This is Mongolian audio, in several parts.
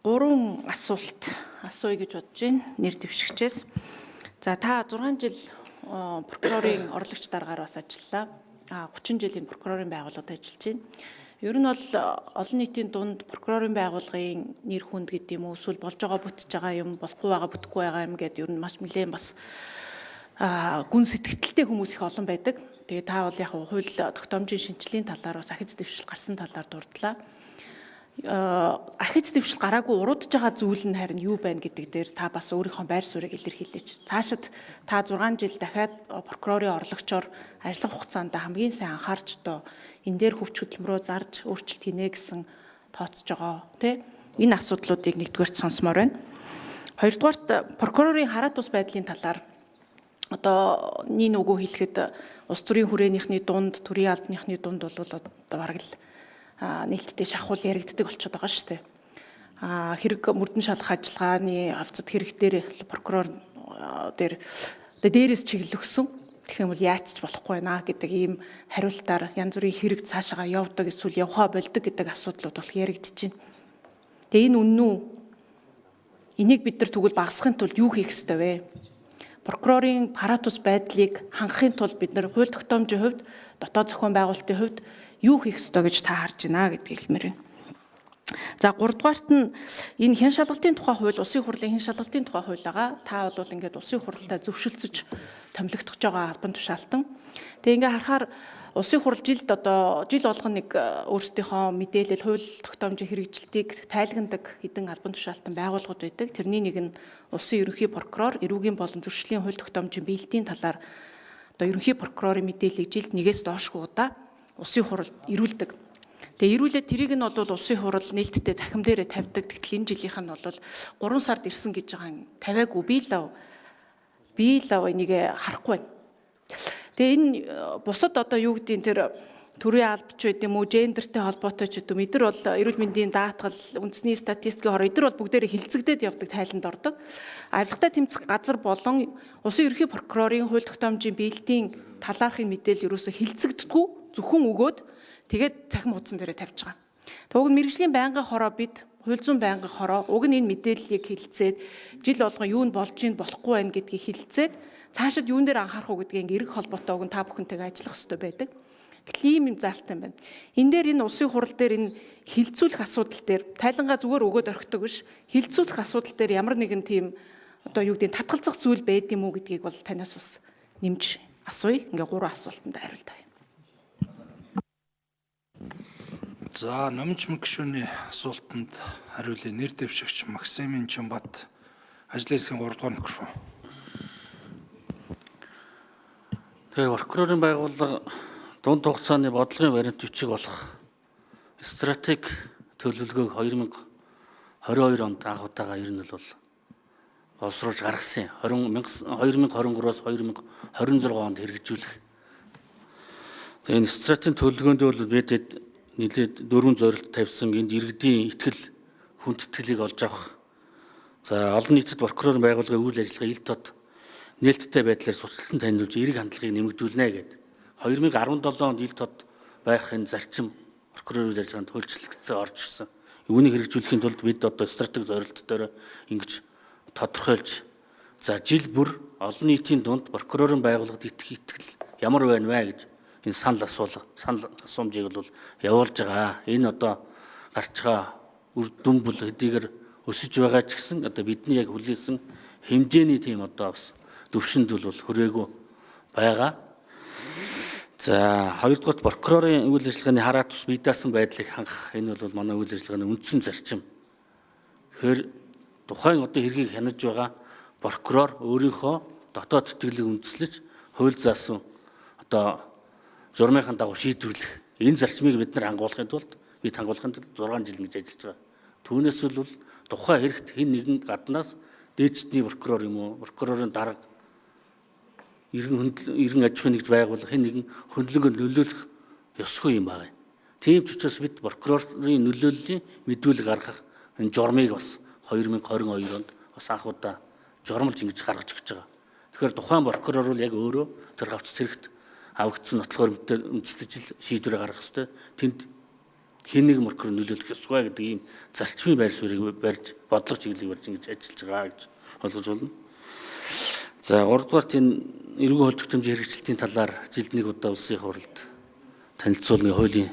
Гурван асуулт асууя гэж бодож байна нэр дэвшигчээс. За, та 6 жил прокурорын орлогч даргаар бас ажиллалаа. 30 жилийн прокурорын байгууллагад ажиллаж байна. Ер нь бол олон нийтийн дунд прокурорын байгууллагын нэр хүнд гэдэг юм уу, эсвэл болж байгаа, бүтэж байгаа юм, болохгүй байгаа, бүтэхгүй байгаа юм гэдэг ер нь маш нэлээд бас гүн сэтгэлтэй хүмүүс их олон байдаг. Тэгээ та бол яг хууль тогтоомжийн шинжлэлийн талаар бас ахиц дэвшил гарсан талаар дурдлаа. Ахиц дэвшил гараагүй уруудж байгаа зүйл нь харин юу байна гэдэг дээр та бас өөрийнхөө байр суурийг илэрхийлээч. Цаашид та 6 жил дахиад прокурорын орлогчоор ажиллах хугацаанд хамгийн сайн анхаарч одоо энэ дээр хүч хөдөлмөрөө зарж өөрчлөлт хийнэ гэсэн тооцож байгаа, тий? Энэ асуудлуудыг нэгдүгээрт сонсомоор байна. Хоёрдугаарт, прокурорын хараа тус байдлын талаар одоо нэг үгөө хэлэхэд улс төрийн хүрээнийхний дунд, төрийн албаныхны дунд бол одоо бараг л нээлттэй шахуул яригддаг болчиход байгаа шүү дээ. Хэрэг мөрдөн шалгах ажиллагааны авцад хэрэг дээр прокурор дээр одоо дээрээс чиглэл өгсөн. Тэгэх юм бол яаж ч болохгүй байна гэдэг ийм хариултаар янз бүрийн хэрэг цаашаага явдаг эсвэл явхаа болдог гэдэг асуудлууд бол яригдчихэв. Тэгээ энэ үнэн үү? Энийг бид нар тэгвэл багасгахын тулд юу хийх ёстой вэ? Прокурорын паратус байдлыг хангахын тулд бид нар хууль тогтоомжийн хувьд, дотоод зохион байгуулалтын хувьд юу хийх ёстой гэж та харж байна гэдгийг хэлмээр байна. За, гуравдугаарт нь энэ хян шалгалтын тухай хууль, улсын хурлын хян шалгалтын тухай хууль байгаа. Та бол ингээд улсын хуралтай зөвшөлдсөж томилогдож байгаа албан тушаалтан. Тэгээ ингээ харахаар улсын хурал жилд одоо жил болгоно нэг өөрсдийнхөө мэдээлэл, хууль тогтоомжийн хэрэгжилтийг тайлгандаг хэдэн албан тушаалтан байгууллагууд байдаг. Тэрний нэг нь улсын ерөнхий прокурор, эрүүгийн болон зөрчлийн хууль тогтоомжийн биелэлтийн талаар одоо ерөнхий прокурорын мэдээллийг жилд нэгээс доошгүй удаа улсын хуралд ирүүлдэг. Тэгээ ирүүлээд тэрийг нь бол улсын хурал нээлттэй цахим дээрээ тавьдаг. Тэгтэл энэ жилийнх нь бол 3 сард ирсэн гэж байгаа юм. Тавиагүй, би л энийг харахгүй байна. Тэгээ энэ бусад одоо юу гэдгийг тэр төрийн албач байд юм уу, гендертэй холбоотой ч гэдэг юм. Эдгээр бол эрүүл мэндийн даатгал, үндэсний статистикийн хороо, эдгээр бол бүгдээрээ хилцэгдээд явдаг, тайланд ордог. Авилгатай тэмцэх газар болон улсын ерөнхий прокурорын хууль тогтоомжийн биелэлтийн талаархын мэдээлэл ерөөсө хилцэгддэггүй, зөвхөн өгөөд тэгээд цахим хуудсан дээрээ тавьж байгаа. Тэг уг нь мэргэжлийн байнгын хороо, бид хууль зүйн байнгын хороо уг нь энэ мэдээллийг хилцээд жил болгон юу нь болж ийн, болохгүй байна гэдгийг хилцээд цаашид юун дээр анхаарах уу гэдгийг ингээ эрг холбоотой уг нь та бүхэнтэйгээ ажиллах хэрэгтэй байдаг. Гэтэл ийм юм заалтай юм байна. Энэ дээр, энэ улсын хурал дээр энэ хилцүүлэх асуудал дээр, тайлангаа зүгээр өгөөд орхидог биш, хилцүүлэх асуудал дээр ямар нэгэн тийм одоо юу гэдгийг татгалзах зүйл байд юм уу гэдгийг бол танаас бас нэмж асууя. Ингээ гурван асуултанд хариулт авъя. За, номж мгшүүний асуултанд хариулъя. Нэр дэвшигч Максимын Чимбат, ажлын хэсгийн 3 дугаар микрофон. Тэгэхээр прокурорын байгууллага дунд хугацааны бодлогын баримт бичиг болох стратеги төлөвлөгөөг 2022 онд анх удаага ер нь бол боловсруулж гаргасан. 2023-аас 2026 онд хэрэгжүүлэх. За, энэ стратегийн төлөвлөгөөнд бол бид нэлээд дөрвөн зорилт тавьсан. Энд иргэдийн итгэл, хүндэтгэлийг олж авах. За, олон нийтэд прокурорын байгууллагын үйл ажиллагаа ил тод нээлттэй байдлаар судалтан таниулж эерэг хандлагыг нэмэгдүүлнэ гэдэг. 2017 онд ил тод байх энэ зарчим прокурорын үйл ажиллагаанд хуульчлагдсан орж ирсэн. Үүнийг хэрэгжүүлэхийн тулд бид одоо стратеги зорилт дээр ингэж тодорхойлж, за, жил бүр олон нийтийн дунд прокурорын байгууллагад итгэх итгэл ямар байна вэ гэж энэ санал асуулга, санал асуумжийг бол явуулж байгаа. Энэ одоо гарч байгаа үр дүн бол хэдийгээр өсөж байгаа ч гэсэн одоо бидний яг хүлээсэн хэмжээний тийм одоо бас төвшөнд бол хүрээгүй байгаа. За, хоёрдугаарт, прокурорын үйл ажиллагааны хараа тус бие даасан байдлыг хангах. Энэ бол манай үйл ажиллагааны үндсэн зарчим. Тэгэхээр тухайн одоо хэргийг хянаж байгаа прокурор өөрийнхөө дотоод сэтгэлийг үндэслэж хууль заасан одоо журмынхаа дагуу шийдвэрлэх. Энэ зарчмыг бид нар хангуулахын тулд, бид хангуулахын тулд 6 жил ингэж ажиллаж байгаа. Түүнээс бол тухайн хэрэгт хэн нэгэн гаднаас дээдсдний прокурор юм уу, прокурорын дарга, иргэн аж ахуйн нэгж байгууллага, хэн нэгэн хөндлөнгөөр нөлөөлөх ёсгүй юм байна. Тийм ч учраас бид прокурорын нөлөөллийн мэдүүлэг гаргах энэ журмыг бас 2022 онд бас анх удаа журмалж ингэж гаргаж өгч байгаа. Тэгэхээр тухайн прокурор бол яг өөрөө тэр хавцас хэрэгт авагдсан нотлохоор үндэслэж шийдвэр гаргах ёстой. Тэнд Хэн нэгэн прокурор нөлөөлөх ёсгүй гэдэг ийм зарчмын байр суурийг барьж, бодлого чиглэлийг барьж ингэж ажиллаж байгаа гэж ойлгож байна. За 3 дугаарт энэ эргэн хууль тогтоомжийн хэрэгжилтийн талаар жилд нэг удаа улсын хурлд танилцуулгын хуулийн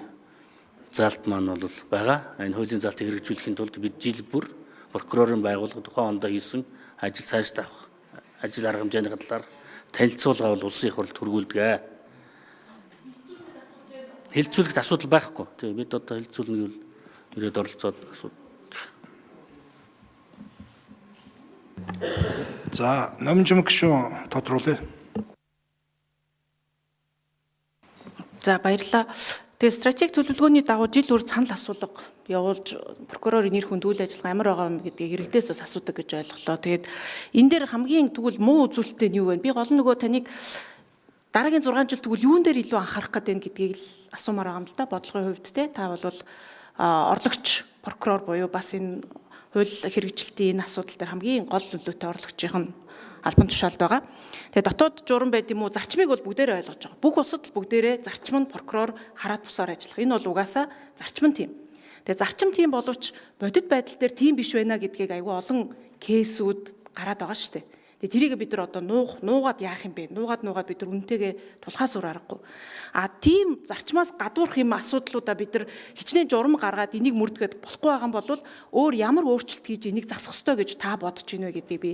заалт маань бол байгаа. Энэ хуулийн заалтыг хэрэгжүүлэхийн тулд бид жил бүр прокурорын байгууллага тухайн ондоо хийсэн ажил цааш тавих ажил арга хэмжээний талаар танилцуулга бол улсын их хурлд хүргүүлдэг. Хэлцүүлэхэд асуудал байхгүй. Тэгээ бид одоо хэлцүүлнэ гэвэл ирээд оролцоод асуудал. За Номжим гишүүн тодруулъя. За баярлалаа. Тэгээ стратеги төлөвлөгөөний дагуу жил бүр санал асуулга явуулж прокурорын нэр хүнд үйл ажиллагаа ямар байгаа юм гэдгийг иргэдээс бас асуудаг гэж ойлголоо. Тэгээд энэ дээр хамгийн тэгвэл муу үзүүлэлттэй нь юу вэ? Би гол нь нөгөө таныг дараагийн 6 жил тэгвэл юун дээр илүү анхаарах гэдэг нь гэдгийг л асуумаар байгаа юм л да. Бодлогын хувьд те та бол орлогч прокурор буюу бас энэ хууль хэрэгжилтийн энэ асуудал дээр хамгийн гол нөлөөтэй орлогчийнх нь албан тушаалд байгаа. Тэгээ дотоод журам байд юм уу зарчмыг бол бүгдээрээ ойлгож байгаа. Бүх улсад л бүгдээрээ зарчим нь прокурор хараат бусаар ажиллах. Энэ бол угаасаа зарчим нь тийм. Тэгээ зарчим тийм боловч бодит байдал дээр тийм биш байна гэдгийг айгүй олон case үүд гараад байгаа шүү дээ. Тэгээ тэрийг бид нар одоо нуугаад яах юм бэ? Нуугаад бид нар үнэтэйгээ тулхаас өөр аргагүй. А тийм зарчмаас гадуурх юм асуудлуудаа бид нар хичнээн журам гаргаад энийг мөрдгöd болохгүй байгаа юм бол өөр ямар өөрчлөлт хийж энийг засах ёстой гэж та бодож ийн вэ гэдгийг би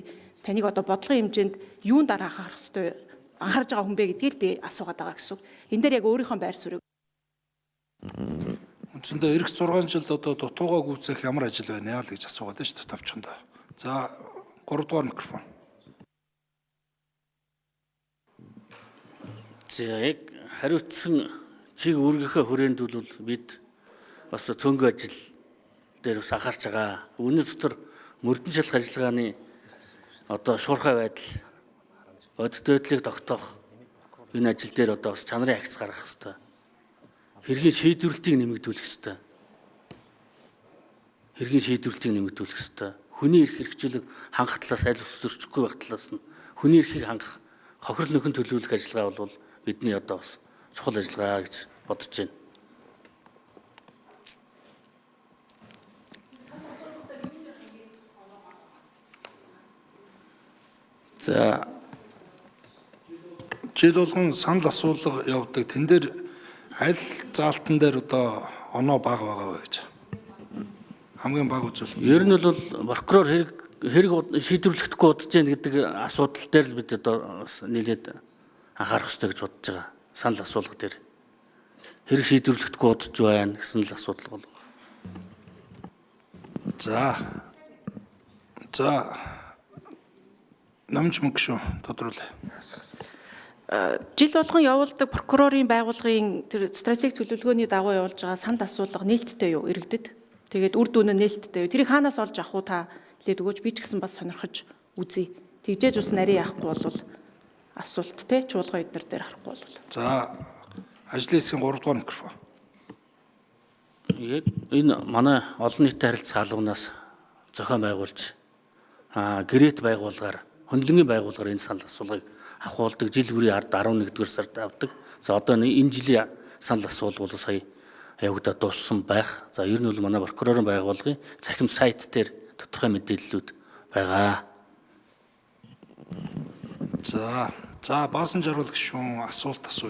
таныг одоо бодлогын хэмжээнд юун дараа анхаарах ёстой анхаарж байгаа хүн бэ гэдгийг л би асуугаад байгаа гэсэн. Энэ дээр яг өөрийнхөө байр суурийг. Үндсэндээ ирэх 6 жилд одоо дутуугаа гүйцээх ямар ажил байна яа л гэж асуугаад байна шүү дээ товчхондоо. За 3 дугаар микрофон. За яг хариуцсан чиг үүргийнхээ хүрээнд бол бид бас цөөнгөө ажил дээр бас анхаарч байгаа. Үүний дотор мөрдөн шалах ажиллагааны одоо шуурхай байдал, бодит байдлыг тогтоох энэ ажил дээр одоо бас чанарын агц гаргах хэрэгтэй. Хэргийн шийдвэрлэлтийг нэмэгдүүлэх хэрэгтэй. Хэргийн шийдвэрлэлтийг нэмэгдүүлэх хэрэгтэй. Хүний эрх хэрэгжүүлэг хангах талаас аль болох зөрчихгүй байх талаас нь хүний эрхийг хангах хохирол нөхөн төлөвлөх ажиллагаа бол бидний одоо бас чухал ажиллагаа гэж бодож байна. За Жил болгон санал асуулга явдаг. Тэн дээр аль заалтан дээр одоо оноо бага байгаа вэ гэж. Хамгийн бага үзүүлэлт. Ер нь бол прокурор хэрэг шийдвэрлэхдэггүй удаж яах гэдэг асуудал дээр л бид одоо бас нэлээд анхаарах хэрэгтэй гэж бодож байгаа. Санал асуулга дээр. Хэрэг шийдвэрлэхдэггүй удаж байна гэсэн л асуудал бол. За. За. Намж мөнгөшөө тодруулъя. Жил болгон явуулдаг прокурорын байгууллагын тэр стратеги төлөвлөгөөний дагуу явуулж байгаа санал асуулга нээлттэй юу иргэдэд? Тэгээд үр дүн нь нээлттэй юу? Тэрийг хаанаас олж авах уу та хэлээд өгөөч. Би ч гэсэн бас сонирхож үзье. Тэгжээж ус нарийн яахгүй бол асуулт те чуулга эднэр дээр харахгүй бол. За ажлын хэсгийн 3 дугаар микрофон. Яг энэ манай олон нийтийн харилцах албанаас зохион байгуулж гэрээт байгууллагаар хөндлөнгийн байгууллагаар энэ санал асуулгыг авахулдаг. Жил бүрийн ард 11-р сард авдаг. За одоо энэ жилийн санал асуулга бол сая явагдаад дууссан байх. За ер нь бол манай прокурорын байгууллагын цахим сайт дээр тодорхой мэдээллүүд байгаа. За Баасан жаргал гишүүн асуулт асууж